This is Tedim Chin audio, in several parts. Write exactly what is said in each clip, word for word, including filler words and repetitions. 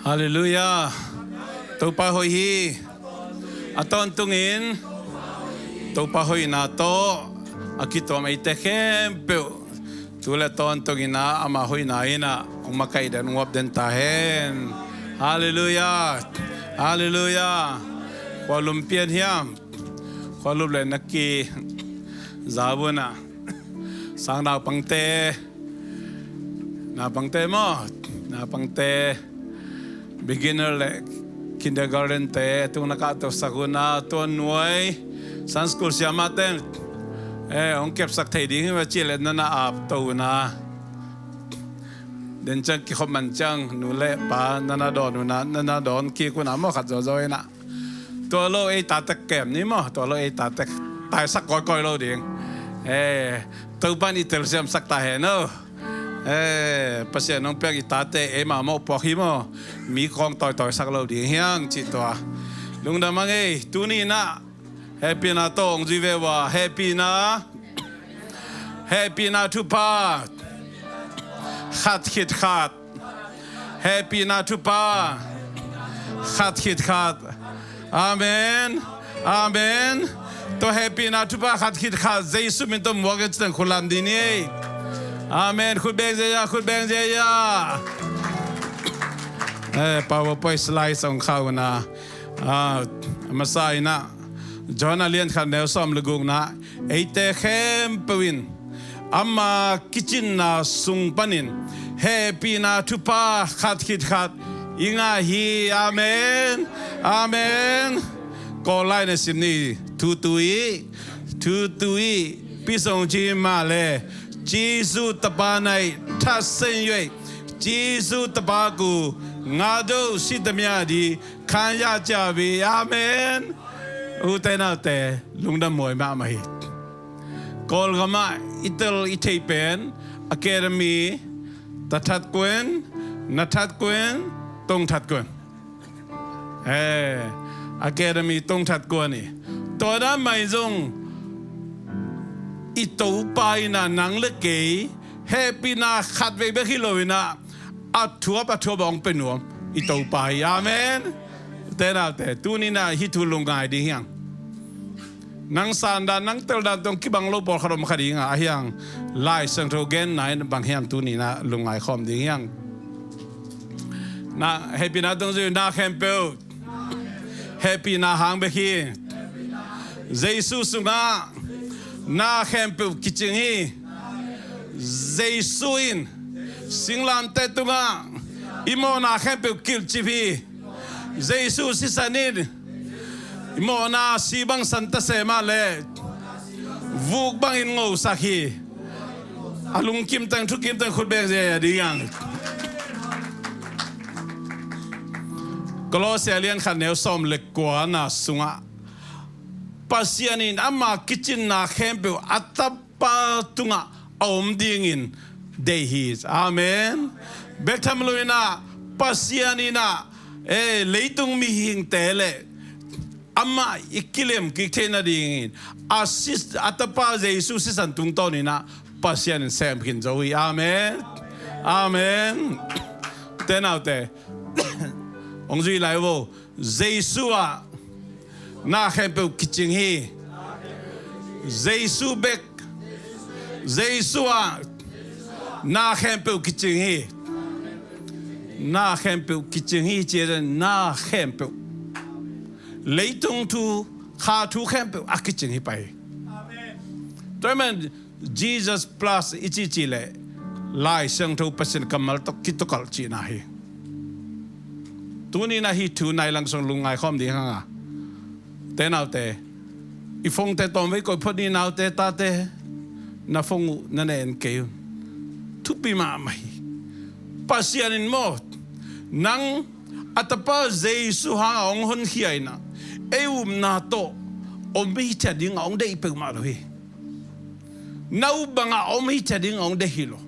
Halleluiah. Topa hoih hi. A tawntungin Topa hoihna tawh a kituam eite khempeuh tu le tawntungin ah ama hoihna in ah hong makaih den, hong uap den ta hen. Halleluiah. Halleluiah. Khualum pian hiam? Khualum le na ki za vun ah, sang naupangte, naupangte maw, naupangte, beginner le kindergarten te tung na kahtosak un ah, tua nuai Sunday school siamah teng, eh, hong kepsak thei ding hi mah ci le na na ap to un ah, den ciang kikhop man ciang nu le pa na na dawn un ah, na na dawn kik un ah maw, khat zawzaw in ah. Tua lo ei tate kem ni maw, tua lo ei tate taisak kawikawi lo ding. Eh, Topan i telsiamsak ta hen aw. Eh, Pasian hong piak i tate ei mah mawh puak hi maw, mi khawng tawitawisak lo ding hi hang cih tua. Lungdam hang ei, tuni in ah hehpihna tawh hong zui ve ua, hehpihna, hehpihna thupha khat khit khat. Hehpihna thupha khat khit khat. Amen. Amen. Tua hehpihna thupha khat khit khat Jesu min tawh muak in citeng khut lam ding ni ei. Amen. Khut beng ziaia, khut beng ziaia. Eh, PowerPoint slide song khau na. Ah, a masa in ah Johan a lian khat neu sawm le gukna, eite khempeuh in ama kicinna sung panin hehpihna thupha khat khit khat i ngah hi. Amen. Amen. Kawl lai na sim ni. ทุกๆ ปี ทรงชื่อมาเลย Jesu 的名 that 圣约 Jesu 的名 ငါတို့ရှိသမျှသည် ခံရကြပြီ။ Amen. U te nau te, lungdam muai mahmah hi. Kawlgam ah i tel i thei pen Academy, tathat kuan, nathat kuan, tongthat kuan. Eh, Academy tongthat kuan hi. Tua dan mah zong i Topa in ah nang le kei hehpihna khat vei bek hi lo in ah, a thuap a thuap a hong pe nuam i Topa hi. Amen. Te nau te, tuni in ah hih thu lungngai ding hi hang. Nang san dan, nang tel dan tawh kibang lo pawlkhat om kha ding a, ahi hang Lai Siangtho genna in bang hiam tuni in ah lungngai khawm ding hi hang. Na hehpihna tawh zui, na khempeuh hehpihna hang bek hi. Jesu sungah na khempeuh kicing hi. Jesu in singlamteh tungah i mawhna khempeuh kilhcip hi. Jesu sisan in i mawhna si bang san ta se mah leh vuk bangin ngosak hi. A lungkim teng, thukim teng khut beng ziaia ding hi hang. Kolose a lian khat neu sawm le kuana sungah Pasian in ama kicinna khempeuh a tapa tungah a om dingin deih hi. Amen. Bek tham lo in ah Pasian in ah, eh, leitung mihingte le amah i kilem kik theih nadingin a si, a tapa Jesu sisan tungtawn in ah Pasian in sem khin zo hi. Amen. Amen. Te nau te, hong zui lai vo. Jesu ah na khempeuh kicing hi. Jesu bek. Jesu ah na khempeuh kicing hi. Na khempeuh kicing hi, ci a, na khempeuh. Leitung thu, kha thu khempeuh a kicing hi pah hi. Tua ahih manin Jesus plus i cihcih leh Lai Siangtho Pasian kammal tawh kitukalh cihna hi. Tuni in ah hih thu nai lang sung lungngai khawm ding hi hang a. Te nau te, i phone te tawmvei koih phot ni, naute tate, na phone uh na ne en kei un. Thupi mahmah hi. Pasian in maw, nang a tapa Jesu hangah hong honkhia in ah ei upna tawh om hi ciat dingah hong deih peuhmah lo hi. Na up bangah om hi ciat dingah hong deih hi lo.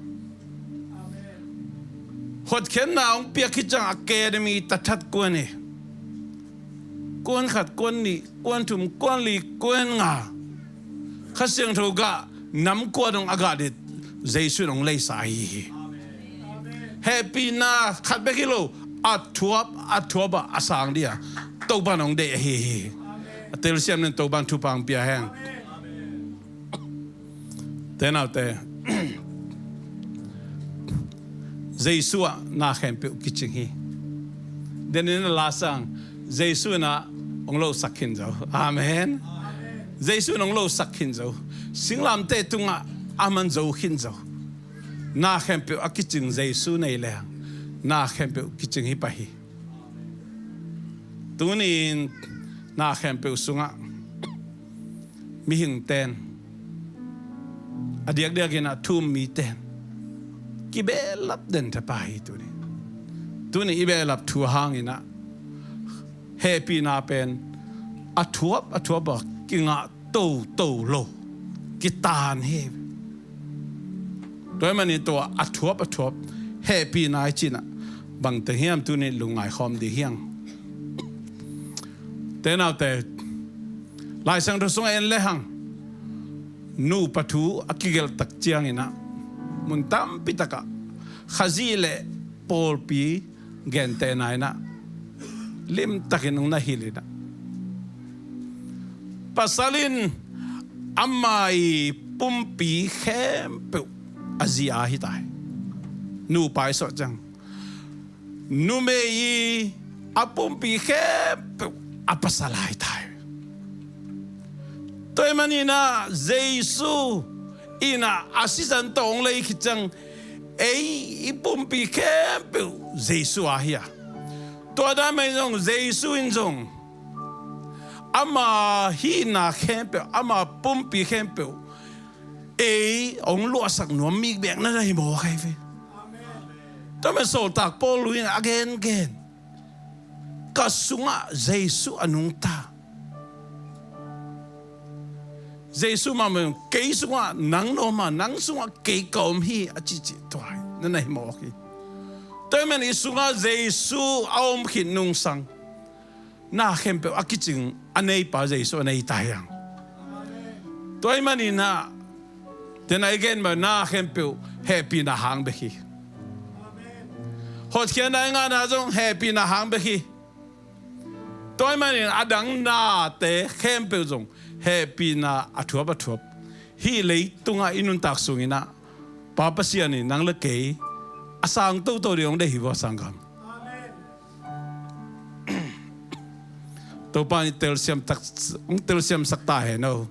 Hotkhiatna hong piak khit ciang Academy tathat kuan hi. Kuan khat, kuan nih, kuan thum, kuan li, kuan nga. Kha Siangtho gah nam kua dong a gah ding Jesu in hong leisa ahi hi. Hehpihna khat bek hi lo, a thuap a thuap ah a sang ding a Topan hong deih ahi hi. A telsiam ning Topan thupha hong pia hen. Te naute, Jesu ah na khempeuh kicing hi. Denin a la sang, Jesu in ah hong losak khin zo. Amen. Jesu in hong losak khin zo. Singlamteh tungah a man zo khin zo. Na khempeuh a kicing Jesu nei leng, na khempeuh kicing hi pah hi. Tuni-in na khempeuh sungah mihingte'n a diakdiakin ah thu-um mite'n kibehlap den thei pah hi tuni. Tuni i behlap thu hangin ah hehpihna pen a thuap a thuap a kingah toto lo, kitan hi. Tua ahih manin tua a thuap a thuap hehpihna i cih in ah bangteng hiam tuni lungngai khawm ding hi hang. Te naute, Lai Siangtho sungah en lehang, nupa thu a kigelh tak ciangin ah mun tampi takah Khazih le pawlpi gentehna in ah limtakin hong na hilh in ah, pasal in ama' pumpi khempeuh a zi a hi ta hi. Nupa i sawh ciang, numei i a pumpi khempeuh a pasal a hi ta hi. Tua ahih manin ah Jesu in ah a sisan tawh hong lei khit ciang, ei i pumpi khempeuh Jesu a hi a. Tua dan mah in zong Jesu in zong ama hihna khempeuh, ama pumpi khempeuh ei hong luahsak nuam mi bek na na hi mawk hi ve. Tua mah in sawltak Paul in a gengen, ka sungah Jesu a nungta. Jesu mahmah in kei sungah nang na om a, nang sungah kei ka om hi a cihcih tua hi na na hi mawk hi. Tua ahih manin i sungah Jesu a om khit nungsang, na khempeuh a kicing a neipa Jesu a nei ta hi hang. Tua ahih manin ah, te na i gen mah na khempeuh hehpihna hang bek hi. Hotkhiatna i ngahna zong hehpihna hang bek hi. Tua ahih manin a dang nate khempeuh zong hehpihna a thuap a thuap, hih leitungah i nuntak sungin ah Pa Pasian in nang le kei a sang toto ding hong deih hi vua sanggam. Topa in i telsiam tak, hong telsiamsak ta hen aw.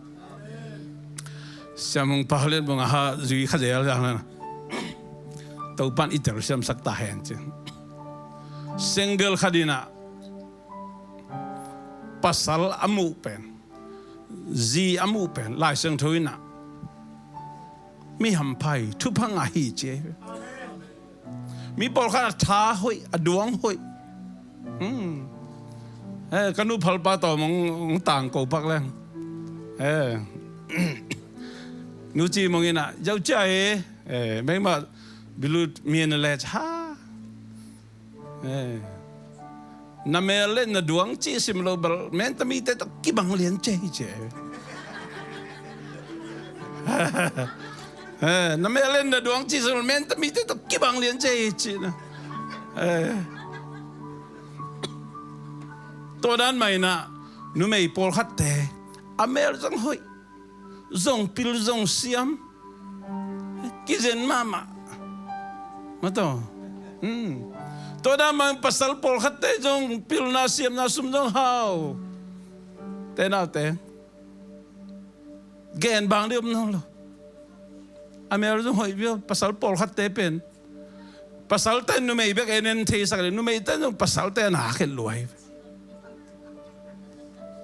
Siam hong pau lian bang a ha zui kha zel zang na. Topa in i telsiamsak ta hen ci. Single khat in ah pasal a muh pen, zi a muh pen, Lai Siangtho in ah mi hampha hi, thupha ngah hi ci. Mi pawlkhat a tha hoih, a duang hoih. Hmm. Eh, ka nu phalpa tawh hong, hong tangko pak leng. Eh. Nu Ci Mung in ah, yau cia e, eh, meng ma bilut mien le cha. Eh. Na mel le na duang cih sim lo bel, menta mite tawh kibang lian cei ci. Eh, na mel le na duang cih sim lo, menta mite tawh kibang lian cei ci na. Eh. Tua dan mah in ah, numei pawlkhatte a mel zong hoih, zong pil zong siam, kizen mahmah. Mataw. Hmm. Tua dan mah in pasal pawlkhatte zong pilna siamna sum zong hau. Te naute, gen bang ding om nawn lo. A mel zong hoih viau, pasal pawlkhatte pen. Pasalte numei bek en en theisak le, numeite zong pasalte na khet luai.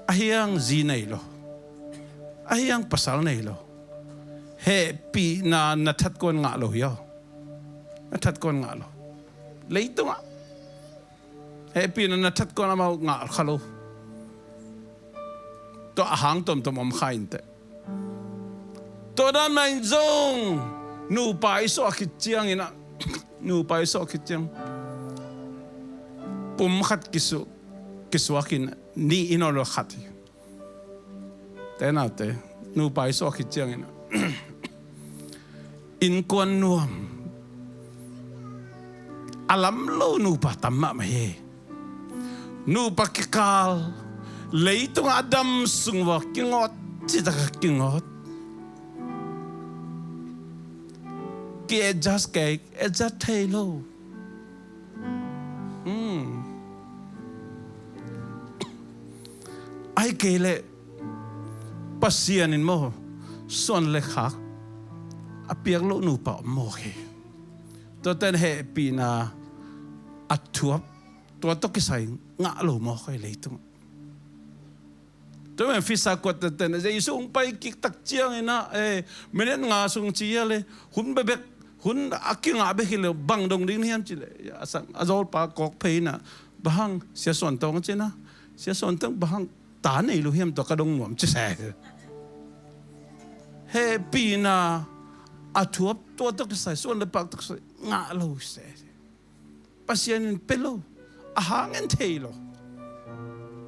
Ahi hang zi nei lo. Ahi hang pasal nei lo. Hehpihna na that kuan ngah lo hi aw. Na that kuan ngah lo. Leitungah hehpihna na that kuan amau ngah kha lo. Tua a hang tuamtuam om kha inteh. Tua dan mah in zong nupa i suah khit ciangin ah, nupa i suah khit ciang pum khat kisu-, kisuakin nih i nawn lo khat hi. Te naute, nupa i suah khit ciangin ah innkuan nuam, A lam lo nupa tam mahmah hi. Nupa kikal, leitungah a dam sung vua kingawt, citak a kingawt. Ki-adjust kei, adjust thei lo. Hmm. Ahih kei leh Pasian in maw, suan le khak a piak lo nupa om mawk hi. Tuate'n hehpihna a thuap, tua tawh kisai ngah lo mawk hi leitung. Tua man visa kuat teten, Jesu hong pai kik tak ciangin ah, eh, minute nga sung ci a le, hun bebek, hun a kingah bek hi le, bang dong ding hiam ci le, a sang, a zawlpa kawk phei in ah, bang hang, Sia Suan Tawng ci in ah, Sia Suan Tawng, bang hang, ta nei lo hiam tua ka dong nuam ci se. Hehpihna a thuap, tua tawh kisai, suan le pak tawh kisai ngah lo se. Pasian in pe lo, a hang in thei lo.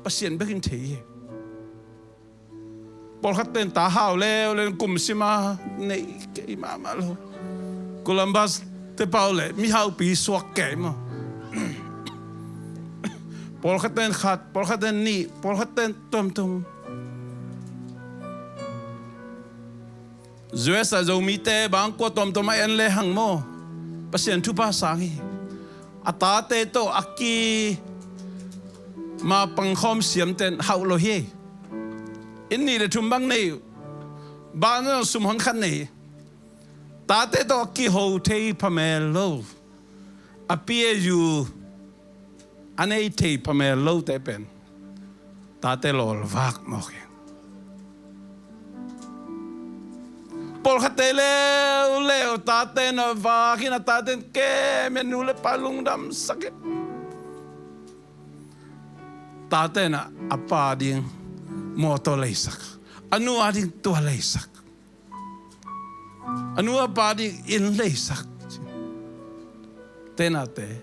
Pasian bek in thei hi. Pawlkhat ten ta hau leuleu kum sima nei kei mahmah lo. Columbus te pau le mihaupi suak kei maw. Pawlkhat ten khat, pawlkhat ten nih, pawlkhat ten tuamtuam. U S a Zomite bang kua tuamtuam a en le hang maw, Pasian thupha sang hi. A tate tawh a kima pangkhawm siamten hauh lo hi. Inn nih le thum bang nei uh, bang zong sum hon khat nei. Tate tawh a kiho thei phamel lo. A P A U a nei thei phamel lote pen tate lawlvak mawk hi. Pawlkhatte leuleu tate na vak in a taten kem in nu le pa lungdamsak in. Taten a pa ding mawtaw leisak, a nu a ding tua leisak. A nu a pa ding inn leisak. Tenate.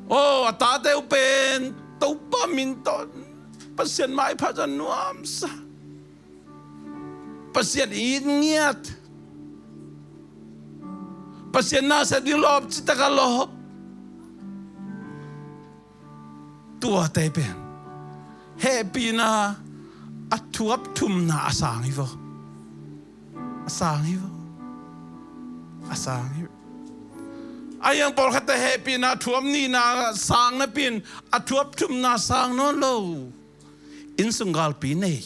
Oh, a tate uh pen Topa min tawh Pasian maipha zong nuamsa. Pasian it ngiat. Pasian na sep ding lawp citak a lawp. Tuate pen hehpihna a thuap thumna a sang hi vaw. A sang hi vaw. A sang hi. A hiang pawlkhatte hehpihna a thuap nihna sang napi-in a thuap thumna sang nawn lo. Inn sung galpi nei.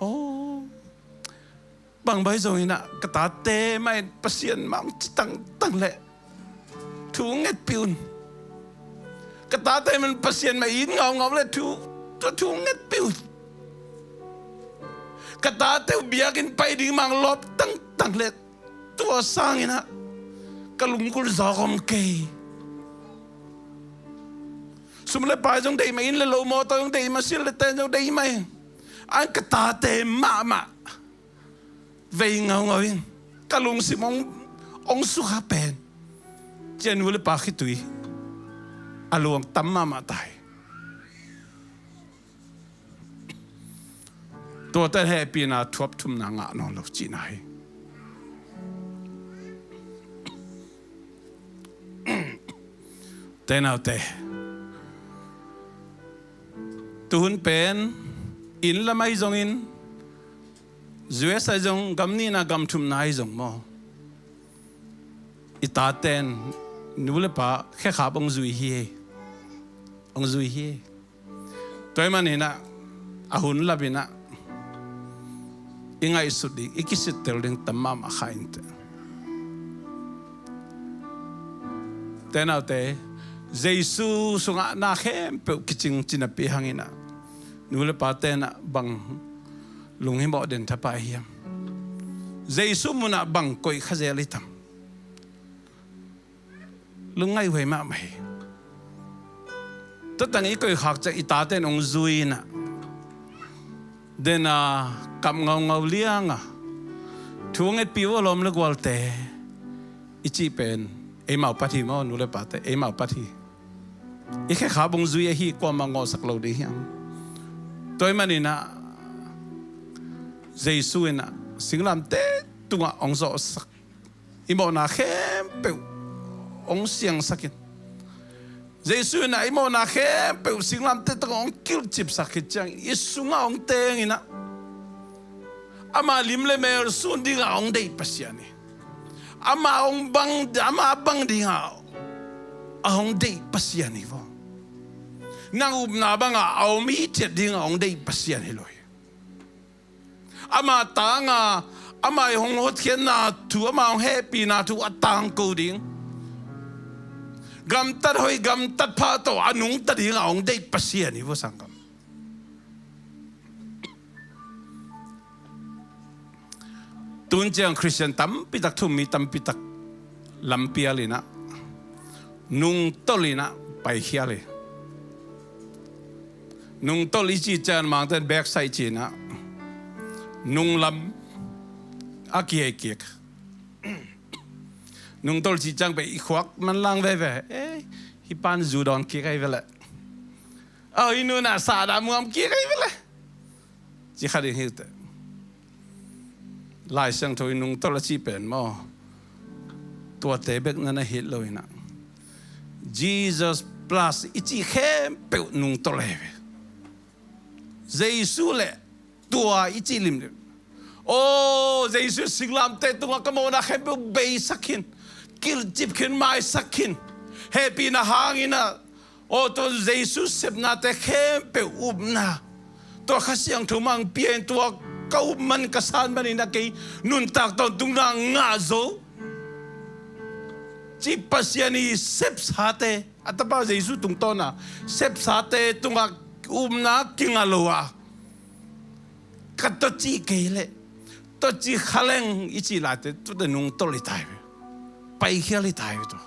Oh. Bang bai zongin ah ka tate mah in Pasian mah hong ci tangtang leh thu ngetpih un. Ka tate mah in Pasian mah it ngaungau leh thu, tua thu ngetpih un. Ka tate uh biakinn pai ding mah hong lawp tangtang leh tua sangin ah ka lungkul zawk om kei. Sum le pai zong deih mah in le lo mawtaw zong deih mah, sil le ten zong deih mah in. An ka tate mahmah vei ngaungau in ka lungsim hong, hong sukha pen. Cia nu le pa khitui a luang tam mahmah ta hi. Tuate hehpihna thuap thumna ngah nawn lo cihna hi. Te naute, tuhun pen inn lam ahi zongin, U S ahi zong, gam nihna gam thumna ahi zong maw, i taten nu le pa khekhap hong zui hi. Hong zui hi. Tua ahih manin ah a hun lapin ah i ngaihsut ding, i kisittel ding tam mahmah kha inteh. Te naute, Jesu sungah na khempeuh kicing cinapi hangin ah nu le pa ten ah bang lunghimawh den thapai hiam? Jesu munah bang koih kha zel i tam? Lungngaih huai mahmah hi. Tuatang i koih khak ciang i taten hong zui in ah, den a kap ngaungau liang a, thu ngetpih vo lawm le gualte i cih pen eimau pat hi maw, nu le pate, eimau pat hi. I khekhap hong zui ahi, kuamah ngawhsak lo ding hiam? Tua ahih manin ah Jesu in ah singlamteh tungah hong zawhsak i mawhna khempeuh hong siangsak in, Jesu in ah i mawhna khempeuh singlamteh tungah hong kilhcipsak khit ciang i sungah hong teng in ah, ama lim le mel sun dingah hong deih Pasian hi. Ama hong bang, ama bang dingah a hong deih Pasian hi vaw. Nang upna bangah a om i ciat dingah hong deih Pasian hi lo hi. Ama tanga, ama i hong hotkhiatna thu, ama hong hehpihna thu a tangko ding, gamtat hoih gamtat pha tawh a nungta dingah hong deih Pasian hi vaw, sanggam. Tun ciang Khristian tampitak, thummi tampitak lampial in ah, nungtolh in ah paikhial hi. Nungtolh i cih ciang Mangte'n backside ci in ah, nunglam a kiheikik. Nungtolh cih ciang pen i khuak manlang veve. Eh, hih pa'n zu dawn kik ahi ve leh. Aw, hih nu'n ah sahdah muam kik ahi ve leh, ci kha ding hi uh teh. Lai Siangtho in nungtolh a cih pen maw, tuate bek na na hi lo in ah, Jesus plus i cih khempeuh nungtolh ahi ve. Jesu le tua i cih limlim. Aw, Jesu singlamteh tungah ka mawhna khempeuh beisak khin, kilhcip khin, maisak khin. Hehpihna hangin ah, aw, tua Jesu sepnate khempeuh upna, tua Kha Siangtho mah hong pia in, tua ka up man, ka san man in ah kei nuntak tawntungna ngah zo cih Pasian i sepsate, a Tapa Jesu tungtawna sepsate tungah upna kingah lo a, ka tawh cih kei leh, tawh cih kha leng i cih laite, tuate nungtolh hi ta hi ve. Paikhial hi ta hi ve tua.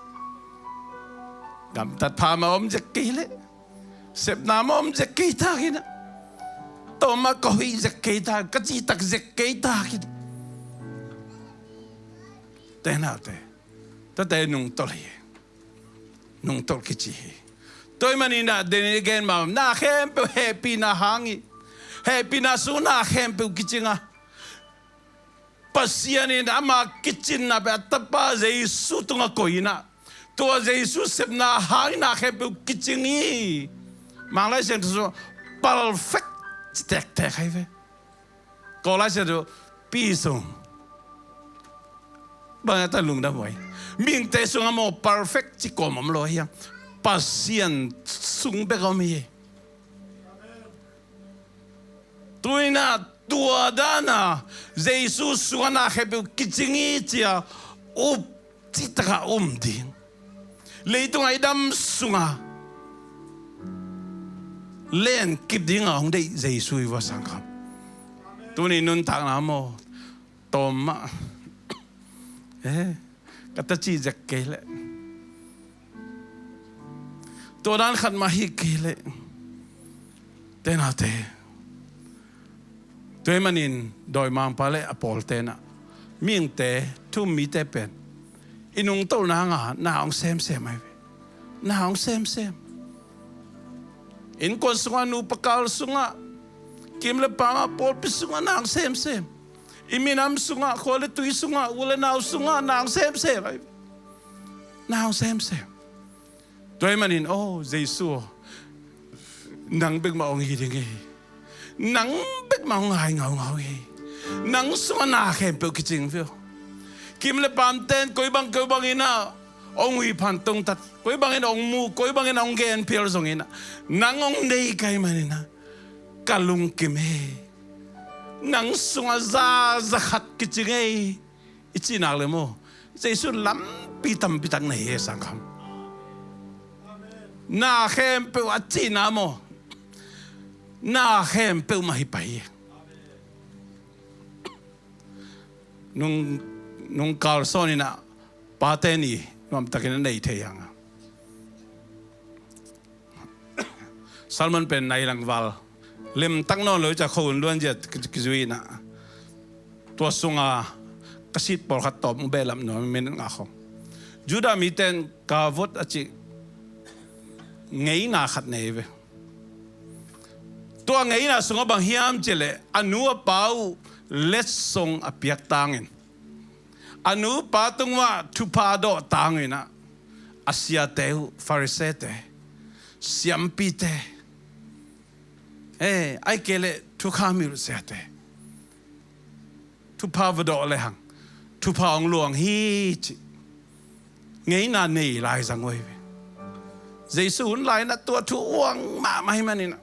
Gamtat pha mah om zek kei leh, sepna mah om zek kei tak in ah, tawm mah ka hoih zek kei tak, ka cihtak zek kei tak in, te naute, tuate nungtolh hi. Nungtolh kici hi. Tua ahih manin ah, den in i gen mah, na khempeuh hehpihna hang hi. Hehpihna sung na khempeuh kicing a, Pasian in ama kicinna pen a Tapa Jesu tungah koih in ah, tua Jesu sepna hangin na khempeuh kicing hi. Mang Lai Siangtho sungah perfect ci tektek ahi ve. Kawl Lai Siangtho pi sung bang a ta lungdam huai. Mihingte sungah maw perfect ci kawm om lo hiam? Pasian sung bek om hi. Tu in ah tua dan a Jesu sungah na khempeuh kicing hi ci-a up citak a um ding. Leitungah i dam sungah len kip dingah hong deih Jesu hi vua sangkham. Tuni nuntakna maw, tawm mah, eh, ka ta cih zek kei leh, tua dan khat mah hi kei leh, te naute. Tua ahih manin dawimangpa le a pawlte in ah, mihingte, thu-um mite pen i nungtolhna hangah na hong semsem ahi ve. Na hong semsem. Innkuan sungah, nupa kal sungah, kim le paam ah, pawlpi sungah na hong semsem. I minam sungah, khua le tui sungah, u le nau sungah na hong semsem ahi ve. Na hong semsem. Tua ahih manin, aw, Jesu aw, nang bek mah hong hi ding hi. Nang bek mah hong hai ngaungau hi. Nang sungah na khempeuh kicing ve aw. Kim le paamte'n koi bang koi bangin ah hong huih phan tungtat, koi bangin hong mu, koi bangin hong gen phial zongin ah, nang hong nei ka hih manin ah ka lungkim hi. Nang sungah za, za khat kicing hi. I cih nak leh maw, Jesu lampi tampi tak nei hi sangkham. Na khempeuh a cihna maw, na khempeuh mah hi pah hi. Nung, nung kal sawn in ah pate nih nuamtakin a nei thei hang a. Salmon pen nai langval, lemtak nawn lo i cih a, khuahun luan zia ki-, kizui in ah, tua sunga ka sit pawlkhat tawp mu behlap nuam, minute nga khawng. Judah mite'n kavod a cih ngeina khat nei ve. Tua ngeina sungah bang hiam cih leh, a nu a pa uh letsong a piak tangin, A nupa tungah thupha dawh tang inah a siate uh, Farisee-te, siampite, eh, ai kei leh thukham hilh siate, thupha va dawh lehang thupha hong luang hi cih ngeina nei lai zang uh hi ve. Jesu hun lai-inah tua thu uang mahmah hi maninah,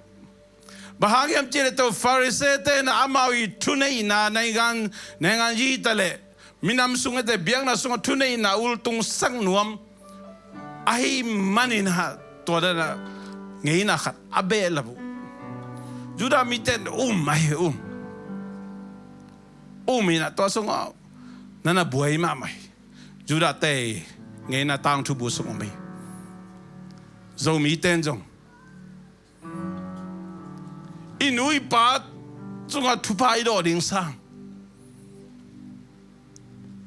bang hang hiam cih leh tua Farisee-te inah amau i thuneihna, naingan, naingan yi ta leh minam sung ete biakna sungah thuneihna ultung sak nuam ahi maninah tua danah ngeina khat a behlap uh. Judah mite in um ahi, um. Um inah tua sungah nana buai mahmah hi. Judah-te ngeina tangthu bu sung um hi. Zomite in zong i nu i pa sungah thupha i dawh ding sang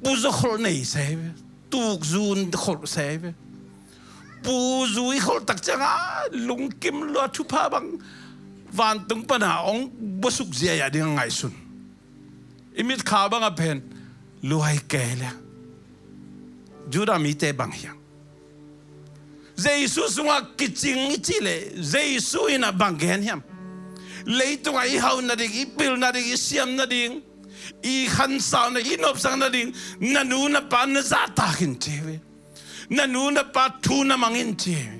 puzaw kholh nei se hi ve. Tukzu kholh se hi ve. Puzu i kholh tak ciangah lungkim lua, thupha bang vantung pana hong buasuk ziahziah ding a ngaihsun. I mitkha bangah pen luai kei leh Judah mite bang hiam? Jesu sungah kicing i cih leh Jesu inah bang gen hiam? Leitungah i hauh nading, i pil nading, i siam nading, i khansau nading, i nopsak nading na nu na pa na zahtak in ci hi ve. Na nu na pa thu na mang in ci hi ve.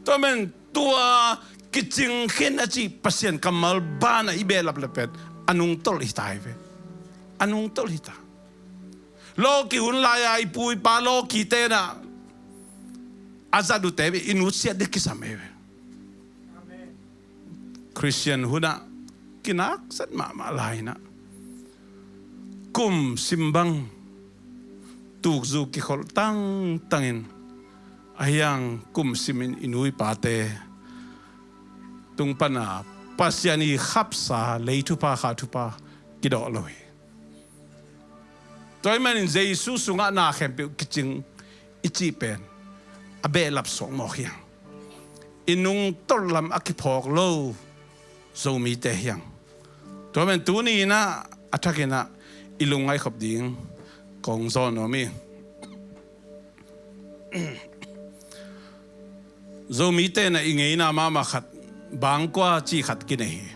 Tua men tua kicing khin a cih Pasian kammal banah i behlap le pen a nungtolh hi ta hi ve. A nungtolh hi ta. Lawki hun lai-a i pu i pa lawkite inah a zat uhte i nutsiat ding kisam hi ve. Khristian hunah kinaksat mahmah lai-inah kum sim bang tukzu kikholh tangtangin, ahi hang kum simin i nu i pate tung pana Pasian i khapsa lei thupha, kha thupha kidawh lo hi. Tua ahih manin Jesu sungah na khempeuh kicing i cih pen a behlap suak mawk hi hang. I nungtolh lam a kiphawk lo Zomite hi hang. Tua men tuni inah a thak inah i lungngaih khop ding kong zawn nuam hi. Zomite inah i ngeina mahmah khat, bangkua cih khat kinei hi.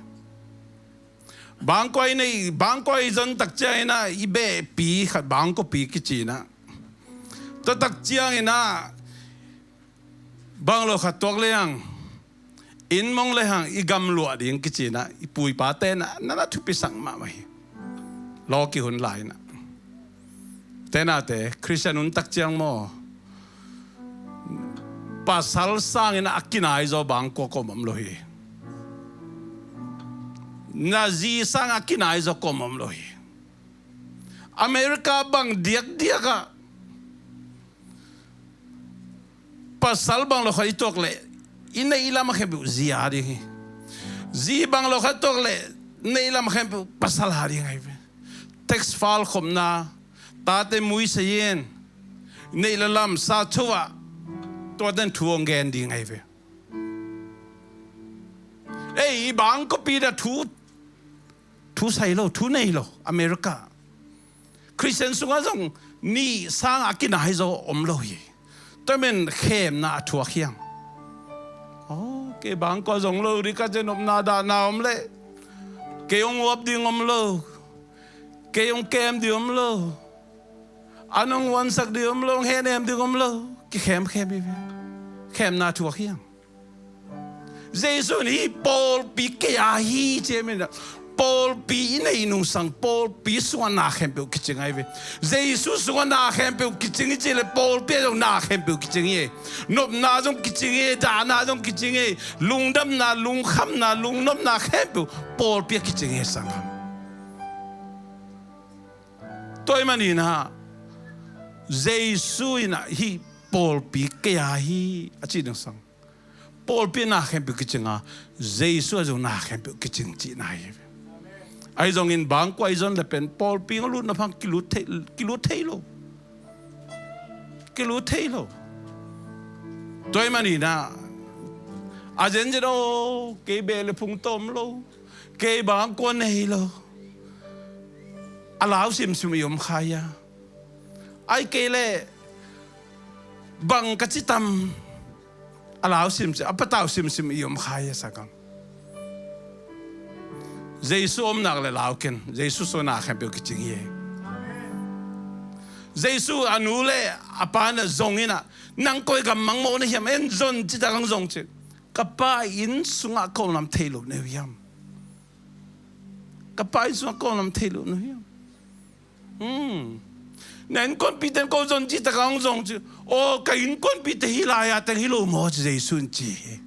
Bangkua i nei, bangkua i zon tak ciang inah i behpi khat bangkuapi kici inah, tua tak ciang inah bang lo khat tuak lehang, inn mong lehang i gam luah ding kici inah i pu i pate inah nana thupisak mahmah hi. Lawki hun lai inah tenate Khristian hun tak ciang maw, pasal sangin a kinai zaw bangkua kua om om lo hi. Na zi sang a kinai zaw kua om om lo hi. America bang diakdiak ah pasal bang lo khat i tuak leh i neih lam a khempeuh zi a ding hi. Zi bang lo khat tuak leh neih lam a khempeuh pasal a ding ahi ve. Tax file khopna, tate mui sa yen, neih la lam sa tho ah tuaten thu hong gen ding ahi ve. Ei, i bangkuapi dah thu, thu sai lo, thu nei lo, America. Khristian sungah zong nih sang a kinai zaw om lo hi. Tua men khemna a thuak hi hang. Aw, kei bangkua zong lo dih ka ci a nopna dahna om leh kei hong uap ding om lo. Kei hong kem ding om lo. An hong uansak ding om lo, hong hehnem ding om lo. Kikhemkhem hi ve. Khemna a thuak hi hang. Jesu in hih pawlpi kei a hi ci a, pawlpi i neih nungsang pawlpi sungah na khempeuh kicing ahi ve. Jesu sungah na khempeuh kicing i cih leh pawlpi ah zong na khempeuh kicing hi. Nopna zong kicing hi, dahna zong kicing hi. Lungdamna, lungkhamna, lungnopna khempeuh pawlpi ah kicing hi, sanggam. Tua ahih manin ah Jesu in ah hih pawlpi kei a hi a cih nungsang pawlpi ah na khempeuh kicing a, Jesu ah zong na khempeuh kicing cihna hi. Ahi zongin bangkua i zon le pen pawlpi hong lut na phang kilut thei, kilut thei lo. Kilut thei lo. Tua ahih manin ah a zenzen aw, kei beh le phung tawm lo, kei bangkua nei lo. A lau simsim i om kha hia? Ai kei leh bang ka ci tam? A lau simsim, a patau simsim i om kha hia sa kam? Jesu om nak leh lau ken. Jesu sungah na khempeuh kicing hi. Jesu a nu le a pa in ah zong in ah, nang koi gam mangmawh na hiam, en zon ci tak hong zong ci. Ka pa inn sungah ka om lam thei lo na hiam? Ka pa inn sungah ka om lam thei lo na hiam? Hmm. Na innkuanpihte in ko zon ci tak hong zong ci. Aw, ka innkuanpihte hih lai-a teng hi lo maw ci Jesu in ci hi.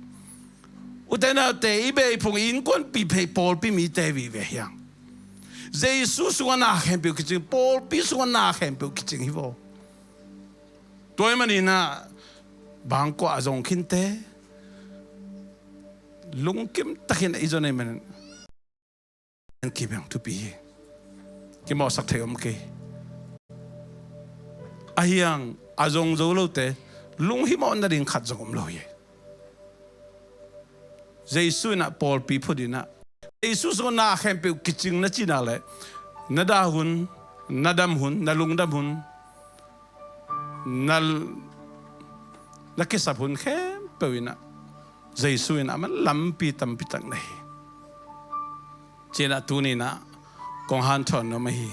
Ute naute, i beh i phung i innkuanpih phei pawlpi mite vive hiang. Jesu sungah na khempeuh kicing, pawlpi sungah na khempeuh kicing hi vaw. Tua ahih manin ah bangkua a zong khinte lungkim takin i zon ahih manin kibeng thupi hi. Kimawhsak thei om kei. Ahi hang a zong zo lote lunghimawh nading khat zong om lo hi. Jesu in ah pawlpi phut in ah, Jesu sungah na khempeuh kicing na cih nak leh, na dah hun, na dam hun, na lungdam hun, na, na kisap hun khempeuh in ah Jesu in ah a man lampi tampi tak nei hi. Ci-in ah tuni in ah kong hanthawn nuam ahi.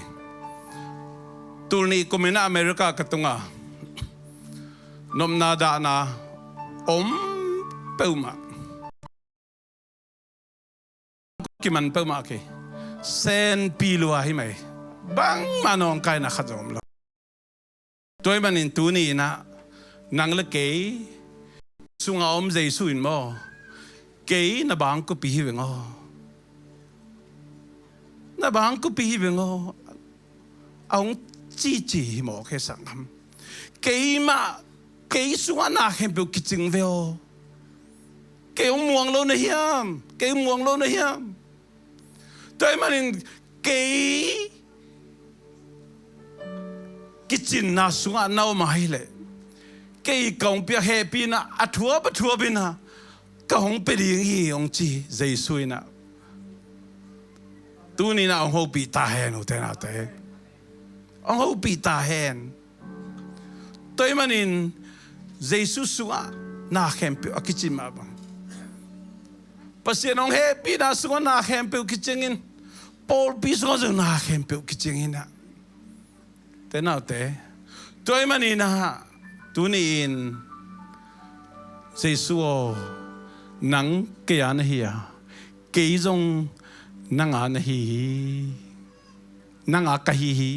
Tul nih kum in ah America ka tung a, nopna dahna om peuhmah, kiman peuhmah kei. Senpi lua hi mai. Bangmah nawngkaina khat zong om lo. Tua ahih manin tuni in ah nang le kei sungah om Jesu in maw, kei na bangkupi hi veng aw. Na bangkupi hi veng aw. A hong cici hi maw kei sang ham? Keimah, kei sungah na khempeuh kicing ve aw. Kei hong muang lo na hiam? Kei hong muang lo na hiam? Tua ahih manin kei kicinna sungah na om ahih leh, kei ka hong piak hehpihna a thuap a thuap in ah ka hong pia ding hi hong ci Jesu in ah. Tuni in ah hong hopih ta hen ute naute. Hong hopih ta hen. Tua ahih manin Jesu sungah na khempeuh a kicin mah bang, Pasian hong hehpihna sungah na khempeuh kicing in, pawlpi sungah zong na khempeuh kicing in ah. Ute naute, tua ahih manin ah tuni in Jesu aw, nang kei a na hi a, kei zong nang a na hi hi. Nang a ka hi hi.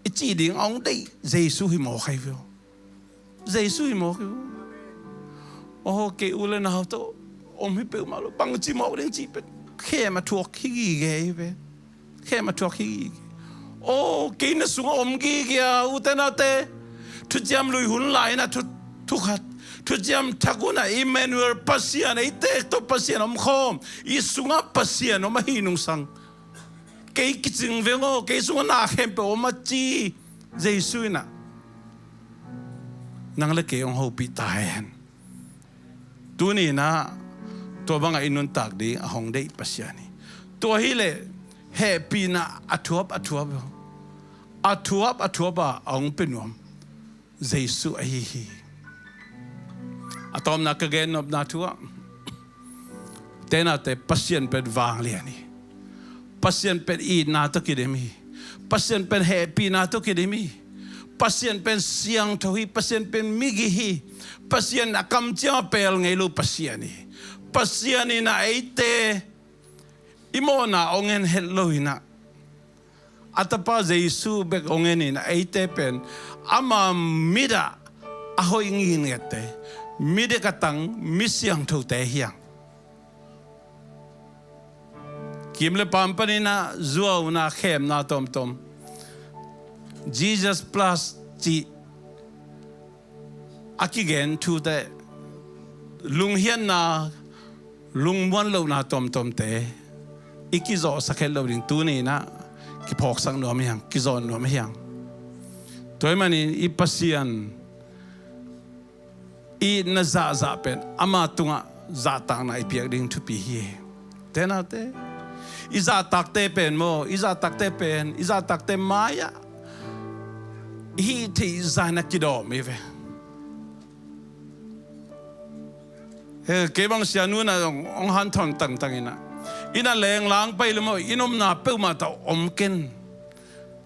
I cih ding a hong deih Jesu hi mawk hi ve aw. Jesu hi mawk hi ve aw. Aw, kei u le nau tawh om hi peuhmah lo, bangci mawk ding cih pen khem a thuak hi gige hi ve. Khem a thuak hi gige. Aw, kei na sungah om gige a, ute naute. Thuciam Lui hun lai-in ah thu, thu khat, Thuciam Thak hun ah Emmanuel, Pasian eite tawh Pasian omkhawm, i sungah Pasian om ahi nungsang, kei kicing veng aw, kei sungah na khempeuh om a ci Jesu in ah nang le kei hong hopih ta hen. Tuni in ah tua bangah i nuntak ding a hong deih Pasian hi. Tua hileh hehpihna a thuap a thuap, a thuap a thuap a hong pia nuam Jesu ahi hi. A tawpna ka gen nopna thu ah, ute naute, Pasian pen vanglian hi. Pasian pen itna tawh kidim hi. Pasian pen hehpihna tawh kidim hi. Pasian pen siangtho hi. Pasian pen migih hi. Pasian a kamciam a pel ngei lo Pasian hi. Pasian in ah eite i mawhna hong en het lo in ah, a tapa Jesu bek hong en in ah eite pen ama mit ah a hoih ngitngette, mi dek a tang, mi siangthote hi hang. Kim le paam panin ah zuauna, khemna tawmtawm, Jesus plus cih a kigen thute, lunghiatna, lungmuan lohna tawmtawmte i kizawhsak het lo ding tuni in ah kiphawksak nuam hi hang, kizawh nuam hi hang. Tua ahih manin i Pasian i na zahzah pen ama tungah zahtakna i piak ding thupi hi. Ute naute, I zahtakte pen maw, i zahtakte pen, i zahtakte mai-ah i hih theih zah in a kidawm hi ve. He, kei bang sianu in ah hong, hong hanthawn tangtang in ah, inn ah lenglang pai leh maw, inn omna peuhmah tawh om ken.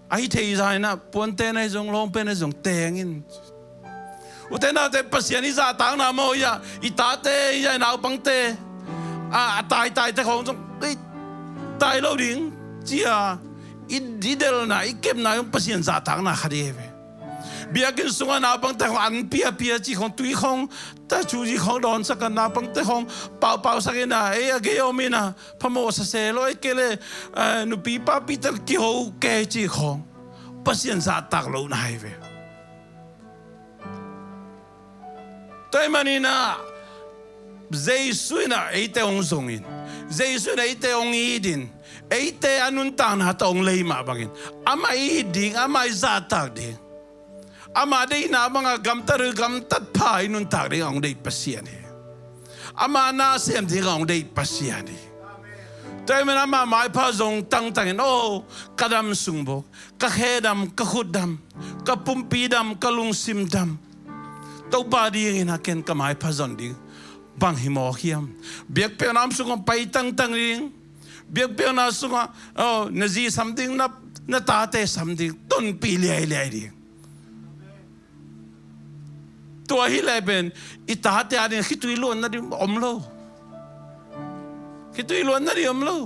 A hih theih zah in ah puanten ahi zong, lawngpen ahi zong teng in. Ute naute, Pasian i zahtakna maw, i ah, i tate, i ah, i naupangte, a, a taitai te khawng zong, ei, tai lo ding ci-a i, i delna, i kepna zong Pasian zahtakna khat hi ve. Biakinn sungah naupangte khawng an piapia ci khawng, tui khawng ta cu ci khawng dawnsak a, naupangte khawng paupausak in ah, ei, a gei om in ah, phamawh sese lo, ei kei leh, eh, nupi papi tan kiho kei ci khawng Pasian zahtak lohna hi ve. Tua ahih manin ah Jesu in ah eite hong zongin, Jesu in ah eite hong itin, eite a nuntakna tawh hong lei mah bangin, amah i it ding, amah i zahtak ding, ama deihna bangah gamtat uh, gamtat pha i nuntak ding a hong deih Pasian hi. Ama na sem ding a hong deih Pasian hi. Tua ahih manin ama maipha zong tangtangin, aw, ka dam sung bawk, ka khe dam, ka khut dam, ka pumpi dam, ka lungsim dam, Topa dingin a ken ka maipha zon ding. Bang hi mawk hiam? Biakpiakna om sungah pai tangtang ding. Biakpiakna sungah, aw, na zi sam ding, na, na tate sam ding, tonpih liailiai ding. Tua hi leh pen i tate ading khitui luanna ding om lo. Khitui luanna ding om lo.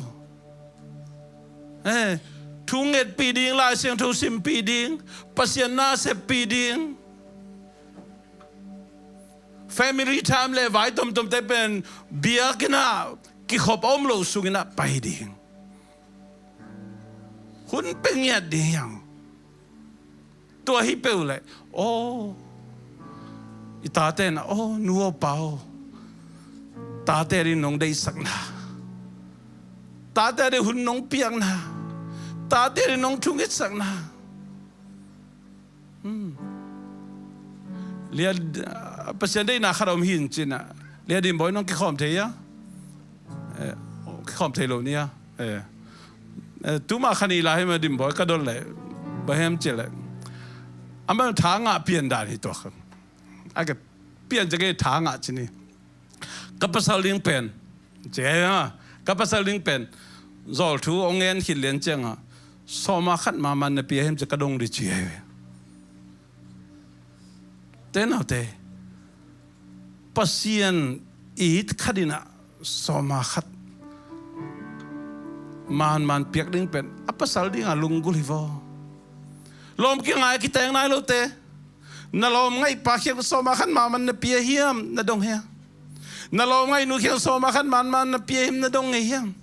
Eh, thu ngetpih ding, Lai Siangtho simpih ding, Pasian na seppih ding. Family time leh vai tomtomte pen biakinn ah kikhop a om loh sungin ah pai ding. Hun pia ngiat ding hiang. Tua hi peuh leh, aw, i tate in, aw, nu aw pa aw, tate ading nong deihsakna, tate ading hun nong piakna, tate ading nong thungetsakna. Hmm. Lia, ah, Pasian deihna khat a om hi in cin ah. Lia Dim Bawi nong kikhawm thei hia? Eh, kikhawm thei lo ni a. Eh. Eh, tuma khan i lai hi mah Dim Bawi ka dot leh. Bahem ci leh. Amah tha ngah pian dan hi tua khan. A ke pian ci ke tha ngah ci ni. Ka pasal ding pen, ci hi a, ka pasal ding pen, zawlthu hong ngen khit lian ciangah, sawma khat mahmah na pia hiam ci ka dong dih ci hi. Te naute, Pasian it khat in ah sawma khat manman piak ding pen a pasal dingah lunggulh hi vaw. Lawm kingai a kiteng nai lote. Na lawm ngaihpa khiang sawma khat mahmah na pia hiam, na dong hiam? Na lawm ngaihnu khiang sawma khat mahmah na pia hiam, na dong ngei hiam?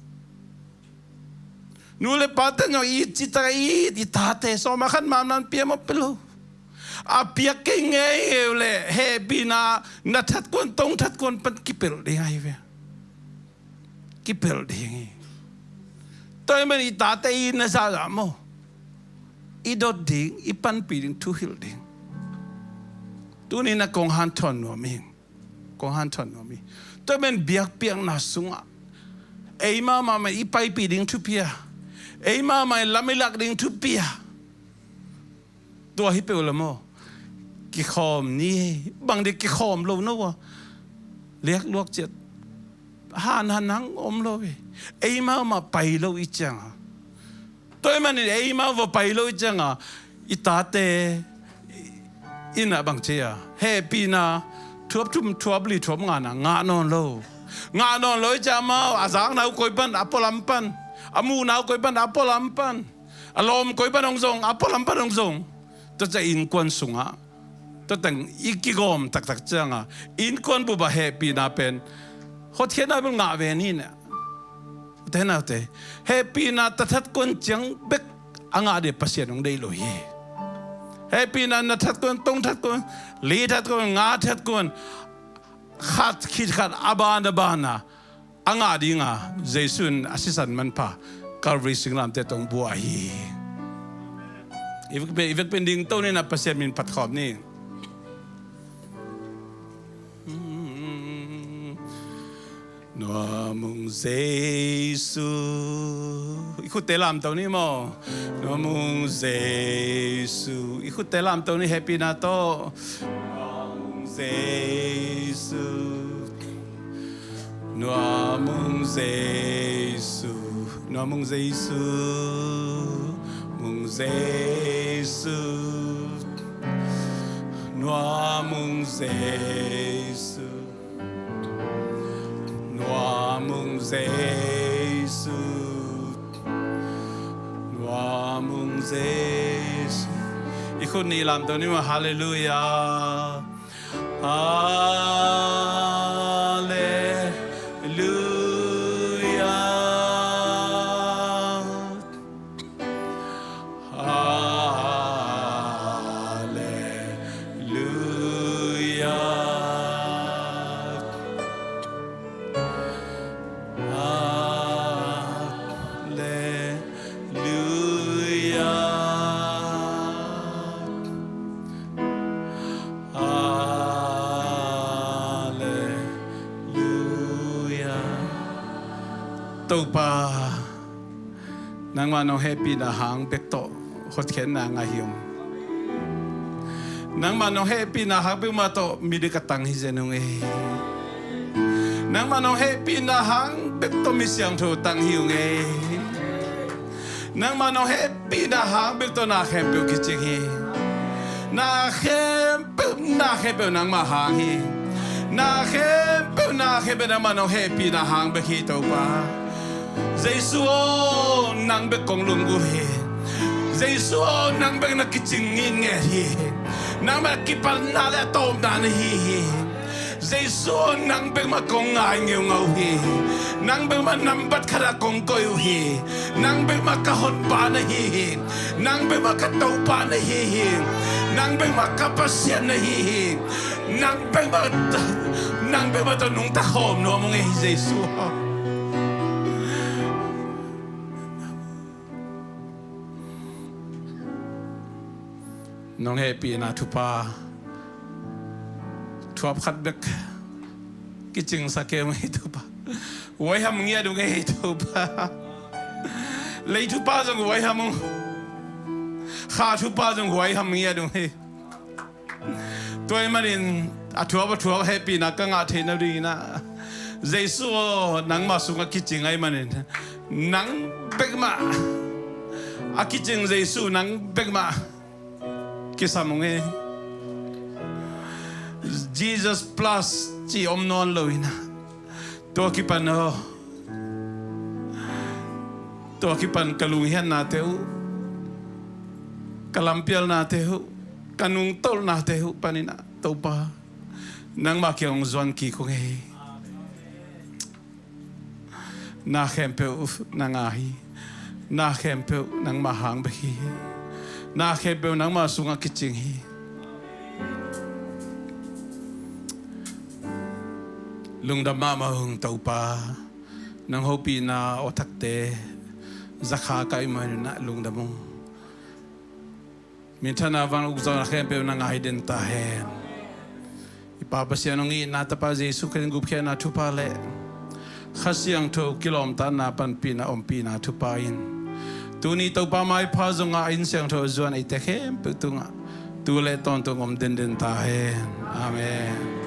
Nu le pate nong it citak a it i tate sawma khat mahmah na pia mawk pia lo. A piak kei ngei ngei uh leh hehpihna na that kuan, tong that kuan pan kipelh ding ahi ve. Kipelh ding hi. Tua ahih manin i tate i na zahzah maw, i dot ding, i panpih ding, thuhilh ding. Tuni-in ah kong hanthawn nuam hi. Kong hanthawn nuam hi. Tua ahih manin biakpiakna sungah ei mahmah i paipih ding thupi a, ei mahmah i lam i lak ding thupi a. Tua hi peuh la maw? Kikhawm ni, bang ding kikhawm lo no a, liak luak ciat, han han hang om lo hi. Ei mahmah pai lo i cianga, tua ahih manin ei mah va pai lo i cianga, i tate in ah bang ci a, hehpihna thuap thum, thuap li, thuap ngana ngah nawn lo. Ngah nawn lo i cianga, a zakna uh koi pan, a pualam pan, a muhna uh koi pan, a pualam pan, a lawm koi pan hong zong, a pualam pan hong zong. Tua ciang innkuan sungah, tua teng i kigawm taktak cianga, innkuan bup ah hehpihna pen hotkhiatna bel ngah ve ni na. Ute naute, hehpihna tathat kuan ciang bek a ngah ding Pasian hong deih lo hi. Hehpihna na that kuan, tong that kuan, li that kuan, nga that kuan, khat khit khat a ban a ban a a ngah dinga Jesu in a sisan manpha Calvary singlamteh tawh hong buak hi. I vek pen, i vek pen ding to ni na, Pasian min phat khawm ni. Nuam ung Jesu. I khutte lamto ni maw. Nuamung Jesu. I khutte lamto ni hehpihna tawh. Nuamung Jesu. Nuamung Jesu. Nuamung Jesu. Mung Jesu. Nuamung Jesu. Nuamung Jesu. Nuamung Jesu. I khut nih lamto ni maw. Halleluiah. Halleluiah. Halleluiah. Halleluiah. Halleluiah. Topa, nangmah nong hehpihna hang bek tawh hotkhiatna ngah hi ung. Nangmah nong hehpihna hang bek mah tawh midik a tang hi zen ung ei. Nangmah nong hehpihna hang bek tawh mi siangtho tang hi ung ei. Nangmah nong hehpihna hang bek tawh na khempeuh kicing hi. Na khempeuh, na khempeuh nangmah hang hi. Na khempeuh, na khempeuh nangmah nong hehpihna hang bek hi Topa. Jesu aw, nang bek kong lunggulh hi. Jesu aw, nang bek na kicing ngitnget hi. Nang bek kipatna le a tawpna na hi hi. Jesu aw, nang bek mah kong ngai ngeungau hi. Nang bek mah nambat khat ah kong koih uh hi. Nang bek mah ka honpa na hi hi. Nang bek mah ka Topa na hi hi. Nang bek mah ka Pasian na hi hi. Nang bek mah, nang bek mah tawh nungta khawm nuam ung ei Jesu aw. Nong hehpihna thupha thuap khat bek kicingsak kei ung ei Topa. Huaiham ngiat ung ei Topa. Lei thupha zong huaiham ung. Kha thupha zong huaiham ngiat ung ei. Tua ahih manin a thuap a thuap hehpihna ka ngah theihna dingin ah, Jesu aw, nangmah sungah kicing ahih manin nang bek mah a kicing Jesu nang bek mah kisam ung ei. Jesus plus cih om nawn lo in ah, tua kipan aw, tua kipan ka lunghiatnate uh, ka lampialnate uh, ka nungtolhnate uh panin ah Topa, nangmah kiang hong zuan kik ung ei. Na khempeuh na ngah hi. Na khempeuh nangmah hang bek hi. Na khempeuh nangmah sungah kicing hi. Lungdam mahmah ung Topa. Nang hopihna aw thakte zakha ka ih mah in ah lungdam ung. Minthanna, van, ukzawhna khempeuh na ngah hi den ta hen. I Pa Pasian hong itna, Tapa Jesu Khrih gupkhiatna thupha le Kha Siangtho kilawmtatna, panpihna, ompihna thupha in tuni Topa maipha zongah a inn siangtho zuan eite khempeuh tungah tu le tawntung om denden ta hen. Amen.